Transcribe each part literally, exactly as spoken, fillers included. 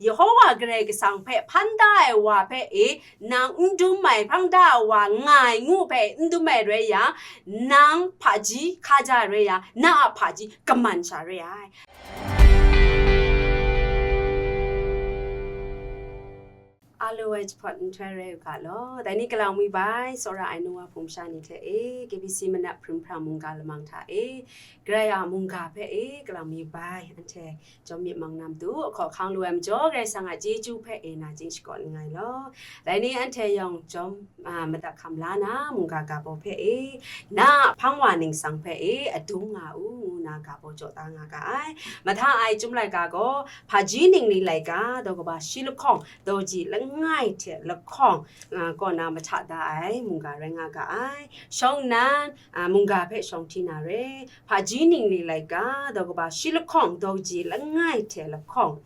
Yehowa Karai Kasang hpe hpan da ai wa hpe e, nang n dum ai, hpang da ai wa nga ai ngu hpe n dum ai rai yang, nang hpaji hkaja rai yang, na a hpaji kaman sha rai ai. Alo ai jahpawt nhtoi rai u ga law. Dai ni galang mi bai, tsawra ai nu wa hpung sha ni hte e, K B C manat hpring hprang mungga lamang hta e, Karai a mungga hpe e, galang mi bai, anhte jawm myit mang na matu, ahkaw ahkang lu ai majaw, Karai Kasang a chyeju hpe e na chying shakawn nngai law. Dai ni anhte yawng jawm, a, madat hkam la na, mungga ga baw hpe e, na a hpang wa ningsang hpe e, adum nga u, ngu na ga baw jaw da nga ga ai. Mahta ai Chyum laika gaw, hpaji ningli laika, daw kaba shi lahkawng, daw ji langai hte lahkawng, a, kaw na mahta da ai mungga rai nga ga ai. Shawng nnan, a, mungga hpe shawng hti na re, hpaji ningli laika, daw kaba shi lahkawng, daw ji langai hte lahkawng,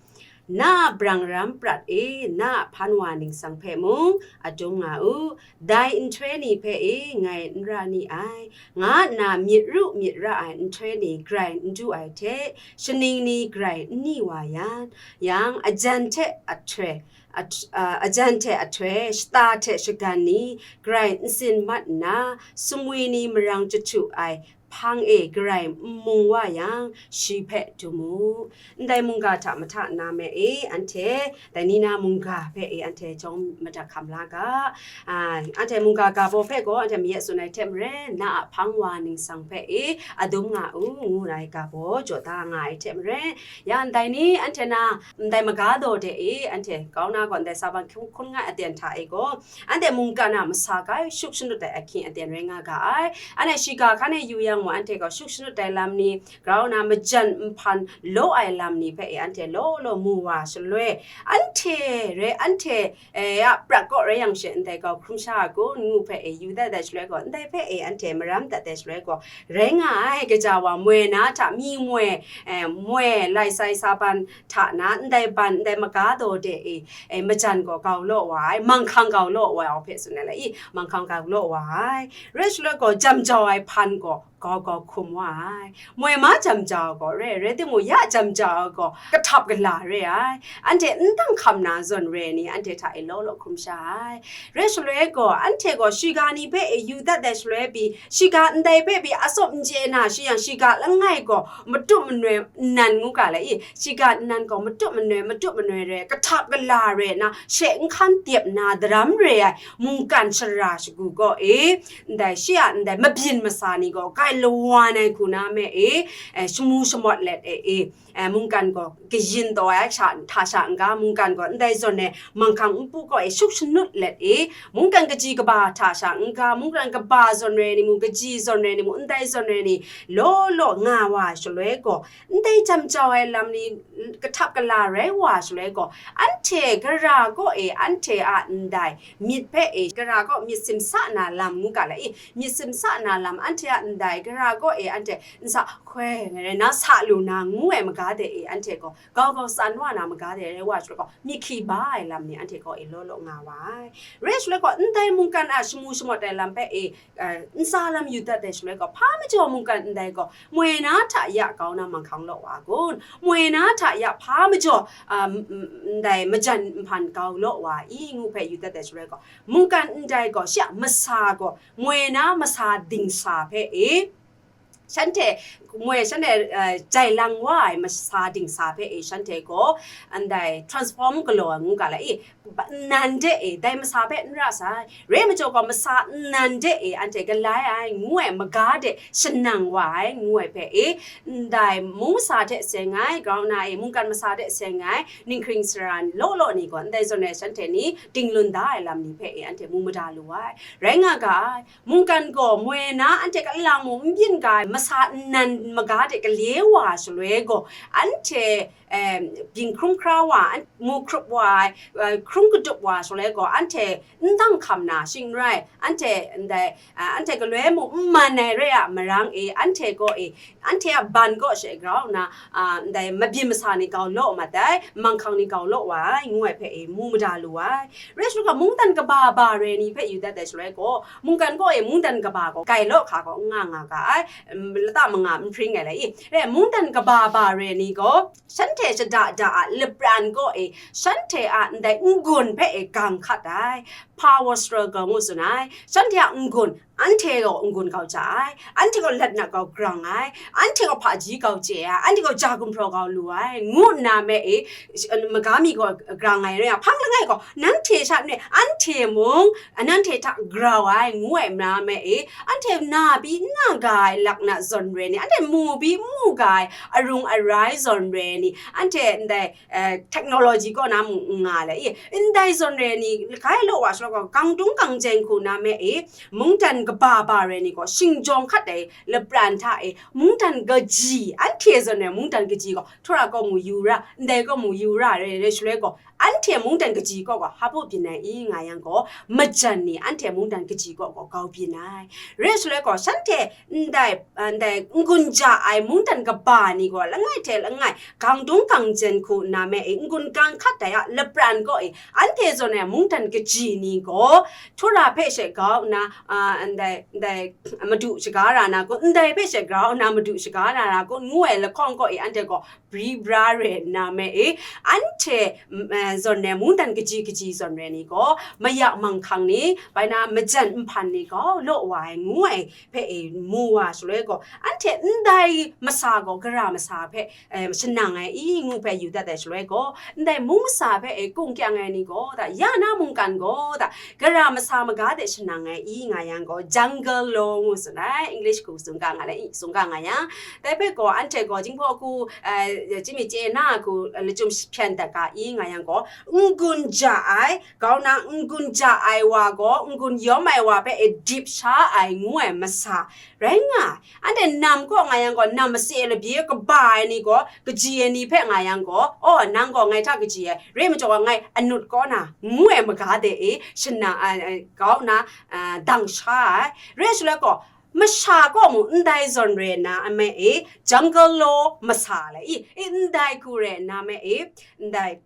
na a brang ram prat e, na a hpan wa ningsang hpe mung adum nga u, dai nhtoi ni hpe e ngai n ra ni ai, nga nna myit ru myit ra ai nhtoi ni grai n du ai hte, shaning ni grai n ni wa yan, yang, ajan hte ahtoi, at-, a, ajan hte ahtoi, shata hte shagan ni grai n tsin mat nna, sumwi ni marang jahtu ai hpang e grai n mung wa yang, shi hpe dum u. Ndai mungga hta mahta na me e, anhte dai ni na mungga hpe e, anhte jawm madat hkam la ga. A, anhte mungga ga baw hpe gaw, anhte mayat tsun ai hte maren, na a hpang wa ningsang hpe e, adum nga u, ngu ai ga baw jaw da nga ai hte maren, ya ndai ni anhte na ndai maga daw de e, anhte kau na gaw ndai Saban hkun, hkun ngai aten hta e gaw, anhte mungkan a masa kai shuk shanut ai ahkying aten rai nga ga ai. Anhte shiga hkan e yu yang mung, anhte gaw shuk shanut ai lam ni, grau na majan nhpan law ai lam ni hpe e, anhte law law mu wa shaloi, anhte rai, anhte, e, a prat kaw rai yang she, ndai gaw hkrum sha a kun, ngu hpe e, yu dat ai shaloi gaw, ndai hpe e, anhte maram dat ai shaloi gaw, rai nga ai, kaja wa moi na hta mi moi, e, moi lai sai Saban hta na, ndai ban, ndai maga daw de e, e, majan gaw gau law wa ai, manghkang gau law wa ai hpe tsun ai la i, manghkang gau law wa ai. Rai shaloi gaw, jam jau ai hpan gaw, gau gau hkum wa ai. Moi ma jam jau gaw re, rai timung, ya jam jau gaw, kahtap kala re ai. Anhte n dang hkam na zawn re ni, anhte hta e law law hkrum sha ai. Rai shaloi gaw, anhte gaw shiga ni hpe e yu dat ai shaloi pyi, shiga ndai hpe pyi atsawp n chye na shi yang, shiga langai gaw matup manoi nnan ngu ga lai i, shiga nnan gaw matup manoi, matup manoi re, kahtap kala re na, she n hkan dep na, daram re ai mungkan shara shagu gaw e, ndai shi a ndai mabyin masa ni gaw grai lawan ai hku na me e, e, shamu shamawt let e, e, e, mungkan gaw kayin taw ai sha, hta sha n-ga, mungkan gaw ndai zawn e manghkang npu kaw e shuk shanut let e, mungkan kaji kaba hta sha n-ga, mungkan kaba zawn re ni mung, kaji zawn re ni mung, ndai zawn re ni law law nga wa ai shaloi gaw, ndai jam jau ai lam ni kahtap kala rai wa ai shaloi gaw, anhte gara kaw e anhte a ndai myit hpe e, gara kaw myit simsa na lam ngu ga la i, myit simsa na lam anhte a ndai gara kaw e anhte nsa hkoi ngai rai na sa lu na ngu ai maga de e, anhte gaw gau gau tsan wa na maga de rai wa shaloi gaw, myit hkyi ba ai lam ni anhte kaw e law law nga wa ai. Rai shaloi gaw, ndai mungkan a shamu shamawt ai lam hpe e, eh, ntsa lam yu dat ai shaloi gaw, hpa majaw mungkan ndai gaw, moi na hta ya kau na manghkang law wa kun? Moi na hta ya hpa majaw, ah, m-, m-, ndai majan nhpan kau law wa i ngu hpe yu dat ai shaloi gaw, mungkan ndai gaw shi a masa gaw, moi na masa dingsa hpe e, shanhte, moi shanhte, eh, jai lang wa ai masa dingsa hpe e shanhte gaw, ndai transform galaw ai ngu ga la i, ba-, nnan de e, dai masa hpe n ra sai, rai majaw gaw masa nnan de e, anhte galai ai, ngu ai maga de shanang wa ai, ngu ai hpe e, ndai mung masa hte seng ai, grau na e, mungkan masa hte seng ai, ninghkring sara law law ni gaw, ndai zawn e shanhte ni dinglun da ai lam ni hpe e, anhte mu mada lu ai. Rai nga ga ai, mungkan gaw moi na anhte kalang mung n byin ga ai masa nnan maga de gale wa shaloi gaw, anhte, em, byin hkrum hkra wa, an-, mu hkrup wa ai, eh, hkrum kadup wa shaloi gaw, anhte n dang hkam na shing n rai, anhte ndai, eh, anhte galoi mung n man ai re a marang e, anhte gaw e, anhte a ban kaw she grau nna, a, ndai mabyin masa ni gau law mat ai, manghkang ni gau law wa ai, ngu ai hpe e mu mada lu ai. Rai shaloi gaw, mungdan kaba ba re ni hpe yu dat ai shaloi gaw, mungkan kaw e mungdan kaba gaw grai law hka gaw n nga nga ga ai, lata manga n hpring ai le i. Re, mungdan kaba ba re ni gaw, shanhte shada da a lapran kaw e, shanhte a ndai n-gun hpe e gang hkat ai. Power struggle ngu tsun ai. Shanhte a n-gun, anhte gaw n-gun kau ja ai. Anhte gaw lat na kau grang ai. Anhte gaw hpaji kau chye ai. Anhte gaw ja gumhpraw kau lu ai. Ngu nna me e, maga mi gaw grang ai rai yang, hpang langai gaw, nanhte sha n re, anhte mung, nanhte hta grau ai, ngu ai na me e, anhte na pyi n na ga ai lak na zawn re ni, anhte mu pyi n mu ga ai arung arai zawn re ni, anhte ndai, eh, technology kaw na mung n nga le i, ndai zawn re ni, gai law wa shaloi gaw, gang dung gang jen hku na me e, mungdan kaba ba re ni gaw, shingjawng hkat ai lapran hta e, mungdan kaji, anhte zawn re mungdan kaji gaw, Tora kaw mu yu ra, ndai kaw mu yu ra, re, re shaloi gaw, anhte mungdan kaji kaw gaw hpa byin ai i nga yang gaw, majan ni anhte mungdan kaji kaw gaw grau byin ai. Re shaloi gaw, shanhte ndai, ndai n-gun ja ai mungdan kaba ni gaw, langai hte langai, gang dung gang jen hku nna me e, n-gun gang hkat ai a lapran kaw e, anhte zawn ai mungdan kaji ni gaw, Tora hpe she grau nna, a, ndai, ndai, madu shaga ra na kun, ndai hpe she grau nna madu shaga ra na kun, ngu ai lahkawng kaw e, anhte gaw, bri bra re nna me e, anhte, mm, eh, zawn re mungdan kaji kaji zawn re ni gaw, mayak manghkang ni, bai na majan nhpan ni grau law wa ai ngu ai hpe e mu wa shaloi gaw, anhte ndai masa gaw gara masa hpe, eh, shanang ai i ngu hpe yu dat ai shaloi gaw, ndai mung masa hpe e kung kyang ai ni gaw, da, ya na mungkan gaw, da, gara masa maga de shanang ai i nga yang gaw, jungle law ngu tsun ai, English hku tsun ga nga le, i tsun ga nga yang, dai hpe gaw, anhte gaw, jinghpaw hku, eh, chyinghmi chye na hku, eh, lachyum hpyan dat ga i nga yang gaw, n-gun ja ai, grau na n-gun ja ai wa gaw, n-gun yawm ai wa hpe e dip sha ai ngu ai masa rai nga ai. Anhte nam kaw nga yang gaw, nam mase labye kaba ai ni gaw, kaji ai ni hpe nga yang gaw, aw, nang gaw ngai hta kaji ai, re majaw gaw ngai anut kaw na, ngu ai maga de e, shana, a, a, grau na, a, dang sha ai. Re shaloi gaw, masha kaw mung ndai zawn re nna a me e, jungle law masa le i, e, ndai hku re nna me e, ndai,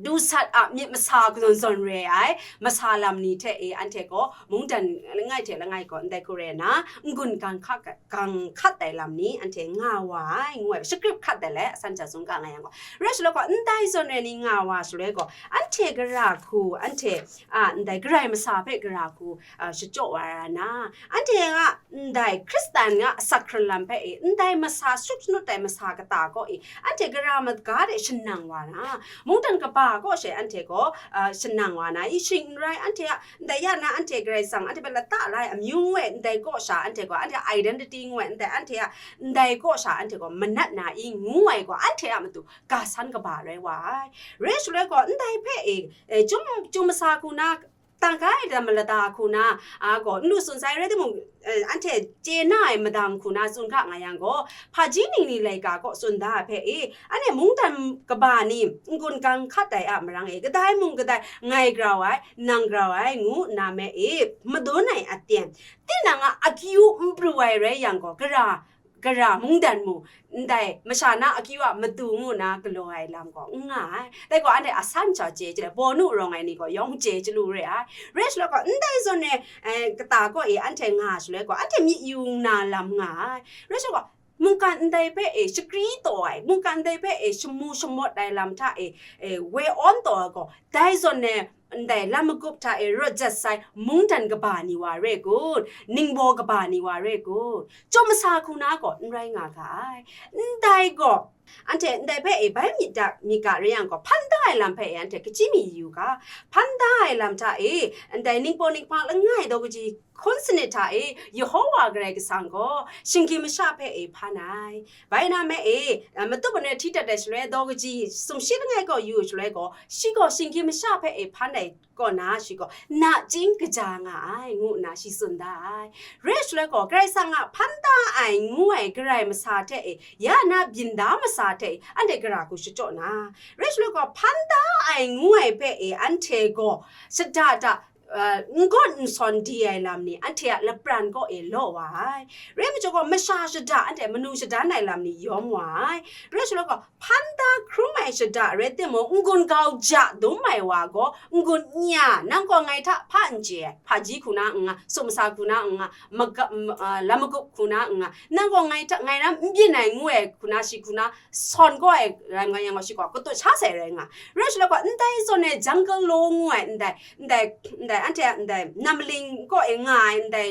dusat a myit masa zawn zawn re ai, masa lam ni hte e, anhte gaw mungdan langai hte langai gaw ndai hku re nna, n-gun gang hka, gang hkat ai lam ni anhte nga wa ai, ngu ai, shagrip hkat ai le, asan hta tsun ga nga yang gaw, re shaloi gaw, ndai zawn re ni nga wa shaloi gaw, anhte gara hku, anhte, a, ndai garai masa hpe gara hku, a, shachyaw wa ra na, anhte a, ndai Hkristan a asak hkrung lam hpe e, ndai masa sut shanut ai masa kata kaw e, anhte gara maga de shanang wa na, mungdan kaba kaw she anhte gaw, a, shanang wa na, i shing n rai, anhte a, ndai ya na, anhte Karai Kasang, anhte hpe lata la ai amyu ngu ai, ndai kaw sha, anhte gaw, anhte identity ngu ai, ndai, anhte a, ndai kaw sha, anhte gaw manat na i ngu ai gaw, anhte a matu ga san kaba rai wa ai. Re shaloi gaw, ndai hpe e, e, chyum, chyum masa hku na, tangka ai lam malada hku na, a, gaw, n lu tsun sai rai timung, eh, anhte chye na ai madang hku na tsun ga nga yang gaw, hpaji ningli laika kaw tsun da ai hpe e, anhte mungdan kaba ni n-gun gang hkat ai a marang e, kadai mung kadai ngai grau ai, nang grau ai, ngu nna me e, madun ai aten, tinang a akyu n pru ai rai yang gaw, gara, gara mungdan mu, ndai masha na akyu a matu ngu na galaw ai lam gaw n nga ai. Dai gaw anhte asan sha chye chye, Bawnu rawng ai ni gaw yawng chye chyalu re ai. Re shaloi gaw, ndai zawn e, eh, kata kaw e anhte nga shaloi gaw, anhte myit yu na lam nga ai. Re shaloi gaw, mungkan ndai hpe e shakri taw ai, mungkan ndai hpe e shamu shamawt ai lam hta e, e, woi awn taw ai gaw, dai zawn e, ndai lam magup hta e rawt jat sai mungdan kaba ni wa re kun, ningbaw kaba ni wa re kun, chyum masa hku na gaw n rai nga ga ai. Ndai gaw, anhte ndai hpe e bai myit da myit ga re yang gaw, hpan da ai lam hpe e anhte kachyi mi yu ga, hpan da ai lam hta e, ndai ningbaw ninghpang langai daw kaji hkun sanit hta e, Yehowa Karai Kasang gaw shinggyim masha hpe e hpan ai. Bai na me e, a, matup manoi hti dat ai shaloi daw kaji sumshi langai kaw yu shaloi gaw, shi gaw shinggyim masha hpe e hpan ai kaw na, shi gaw nachying kaja nga ai, ngu nna shi tsun da ai. Re shaloi gaw, Karai Kasang a hpan da ai ngu ai garai masa hte e, ya na byin da masa hte e, anhte gara hku shachyaw na, re shaloi gaw, hpan da ai ngu ai hpe e, anhte gaw shada da, uh, n gawn n sawn di ai lam ni anhte a lapran kaw e law wa ai. Rai majaw gaw, masha shada, anhte manu shadan ai lam ni yawm wa ai. Rai shaloi gaw, hpan da hkrum ai shada rai timung, n-gun gau ja dum ai wa gaw, n-gun nya, nang gaw ngai hta hpa n chye ai, hpaji hku na n nga, sumsa hku na n nga, maga-, m-, ah, lam magup hku na n nga, nang gaw ngai hta, ngai ram n byin ai ngu ai hku na, shi hku na sawn kau ai rai nga yang gaw, shi gaw katut sha sai rai nga. Rai shaloi gaw, ndai zawn e jungle law ngu ai, ndai, ndai, ndai, anhte a ndai, nam maling kaw e nga ai, ndai,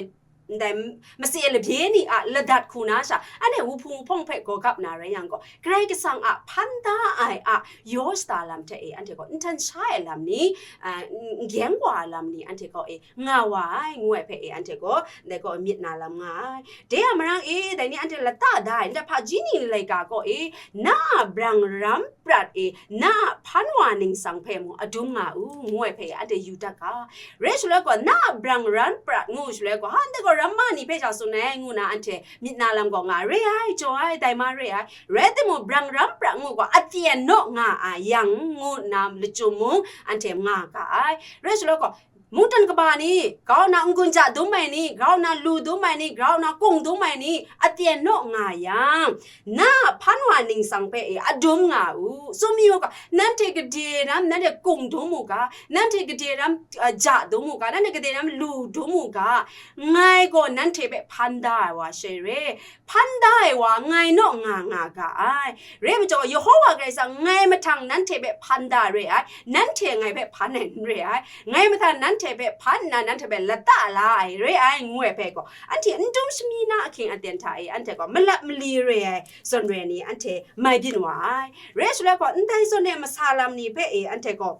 ndai, mase labye ni a ladat hku na sha, anhte wuhpung wuhpawng hpe gaw gap na rai yang gaw, Karai Kasang a hpan da ai a yaw shada lam hte e, anhte gaw n htan sha ai lam ni, a, n-, n gyeng wa ai lam ni, anhte gaw e nga wa ai, ngu ai hpe e, anhte gaw, ndai gaw myit na lam nga ai. De a marang e, dai ni anhte lata da ai, ndai hpaji ning laika kaw e, na a brang ram prat e, na a hpan wa ningsang hpe mung adum nga u, ngu ai hpe anhte yu dat ga. Rai shaloi gaw, na a brang ram prat ngu shaloi gaw, ha, ndai gaw ramma ni hpe sha tsun ai, ngu na anhte myit na lam gaw nga, re ai, jaw ai, dai ma re ai. Rai timung, brang ram prat ngu gaw, aten naw nga ai yang, ngu na lachyum mung anhte nga ga ai. Rai shaloi gaw, mungdan kaba ni, grau na n-gun ja dum ai ni, grau na lu dum ai ni, grau na kung dum ai ni, aten naw nga yang, na a hpan wa ningsang hpe e adum nga u. Tsun mi u ga, nanhte gade ram, nanhte kung dum u ga, nanhte gade ram, a, ja dum u ga, nanhte gade ram lu dum u ga, ngai gaw nanhte hpe hpan da ai wa she re. Hpan da ai wa ngai naw nga nga ga ai. Rai majaw, Yehowa Karai Kasang ngai mahtang nanhte hpe hpan da re ai, nanhte ngai hpe hpan ai n re ai, ngai mahtang nanhte hpe hpan nna nanhte hpe lata la ai re ai, ngu ai hpe gaw, anhte n dum shami na ahkying aten hta e, anhte gaw malap mali re ai zawn re ni anhte mai byin wa ai. Rai shaloi gaw, ndai zawn e masa lam ni hpe e, anhte gaw,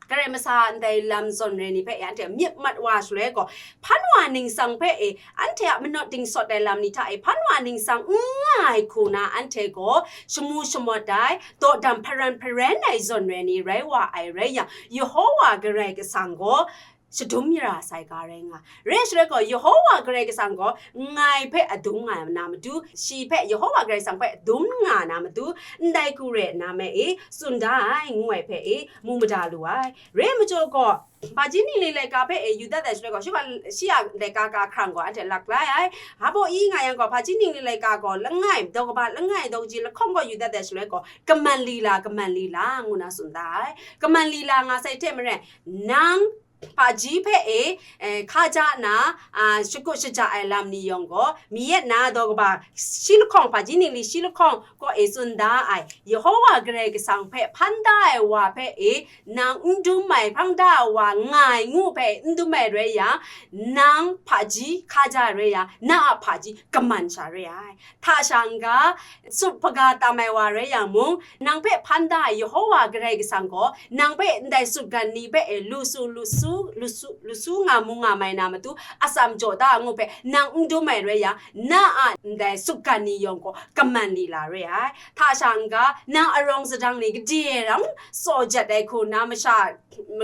Karai masa ndai lam zawn re ni hpe e anhte myit mat wa shaloi gaw, hpan wa ningsang hpe e anhte a manawt dingsawt ai lam ni hta e hpan wa ningsang n nga ai hku na anhte gaw shamu shamawt ai, dawdan hparan hparan ai zawn re ni rai wa ai rai yang, Yehowa Karai Kasang gaw shadum mara sai ga rai nga. Rai shaloi gaw, Yehowa Karai Kasang gaw ngai hpe adum nga na matu, shi hpe, Yehowa Karai Kasang hpe dum nga na matu, ndai hku re nna me e, tsun da ai, ngu ai hpe e, mu mada lu ai. Re ai majaw gaw, hpaji ningli laika hpe e yu dat ai shaloi gaw, shi gaw, shi a laika ka hkrang gaw anhte lak lai ai. Hpa baw i nga yang gaw, hpaji ningli laika gaw langai, daw kaba langai, daw kaji lahkawng gaw yu dat ai shaloi gaw, kaman lila, kaman lila, ngu na tsun da ai. Kaman lila nga sai hte maren, nang hpaji hpe e, eh, hkaja na, a, shakut shaja ai lam ni yawng gaw, mi yet na daw kaba shi lahkawng, hpaji ningli shi lahkawng kaw e tsun da ai, Yehowa Karai Kasang hpe hpan da ai wa hpe e, nang n dum ai, hpan da ai wa nga ai ngu hpe n dum ai rai yang, nang hpaji hkaja rai yang, na a hpaji kaman sha re ai. Hta sha n ga, tsup hpaga tam ai wa rai yang mung, nang hpe hpan da ai Yehowa Karai Kasang gaw, nang hpe ndai sutgan ni hpe e lu su, lu su, lu su, lu su nga mu nga mai na matu, atsam jaw da ngu hpe nang n dum ai rai yang, na a ndai sutgan ni yawng gaw kaman lila re ai. Hta sha n ga, nang arawng sadang ni gade ram tsaw jat ai hku na masha,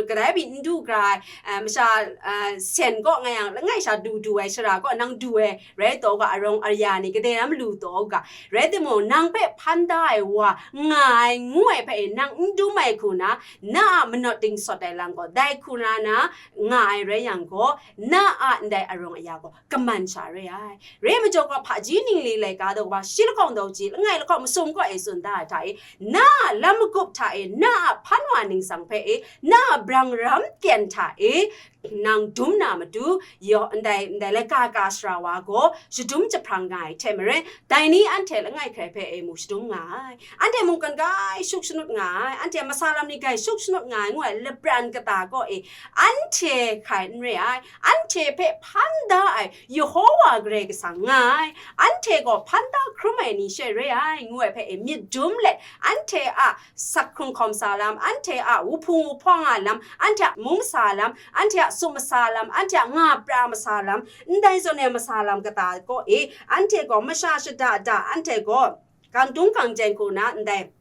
kadai pyi n du gra ai, eh, masha, eh, sen kaw nga yang, langai sha du du ai shara kaw nang du ai rai taw ga, arawng aya ni gade ram lu taw ga, rai timung, nang hpe hpan da ai wa nga ai ngu ai hpe e nang n dum ai hku na, na a manawt dingsawt ai lam gaw, dai hku na na nga ai rai yang gaw, na a ndai arawng aya gaw kaman sha re ai. Re ai majaw gaw, hpaji ningli laika daw kaba shi lahkawng daw ji, langai lahkawng masum kaw e tsun da ai hta e, na a lam magup hta e, na a hpan wa ningsang hpe e, na a brang ram kyen hta e, nang dum na matu, yaw, ndai, ndai laika ka sara wa gaw shadum jahprang nga ai hte maren, dai ni anhte langai hkrai hpe e mu shadum nga ai. Anhte mungkan kai shuk shanut nga ai, anhte masa lam ni kai shuk shanut nga ai, ngu ai lapran kata kaw e, anhte hkai n re ai, anhte hpe hpan da ai Yehowa Karai Kasang nga ai, anhte gaw hpan da hkrum ai ni she re ai, ngu ai hpe e myit dum let, anhte a sak hkrung hkawm sa lam, anhte a wuhpung wuhpawng a lam, anhte a mung masa lam, anhte a sum masa lam, anhte a nga pra masa lam, ndai zawn e masa lam kata kaw e, anhte gaw masha shada da, anhte gaw kangdung kangjen hku na ndai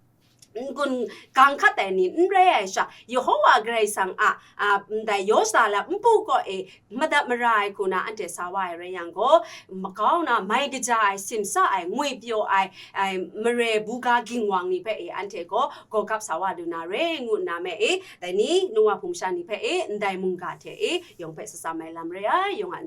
n-gun gang hkat ai ni n rai ai sha, Yehowa Karai Kasang a, a, ndai Yosua lam npu kaw e madat mara ai hku na anhte sa wa ai rai yang gaw, makau na mai kaja ai, simsa ai, ngwipyaw ai, ai, mare buga ginwang ni hpe e anhte gaw gawgap sa wa lu na re ngu nna me e, dai ni nungwa hpung sha ni hpe e ndai mungga hte e yawng hpe sasam ai lam re ai, yawng a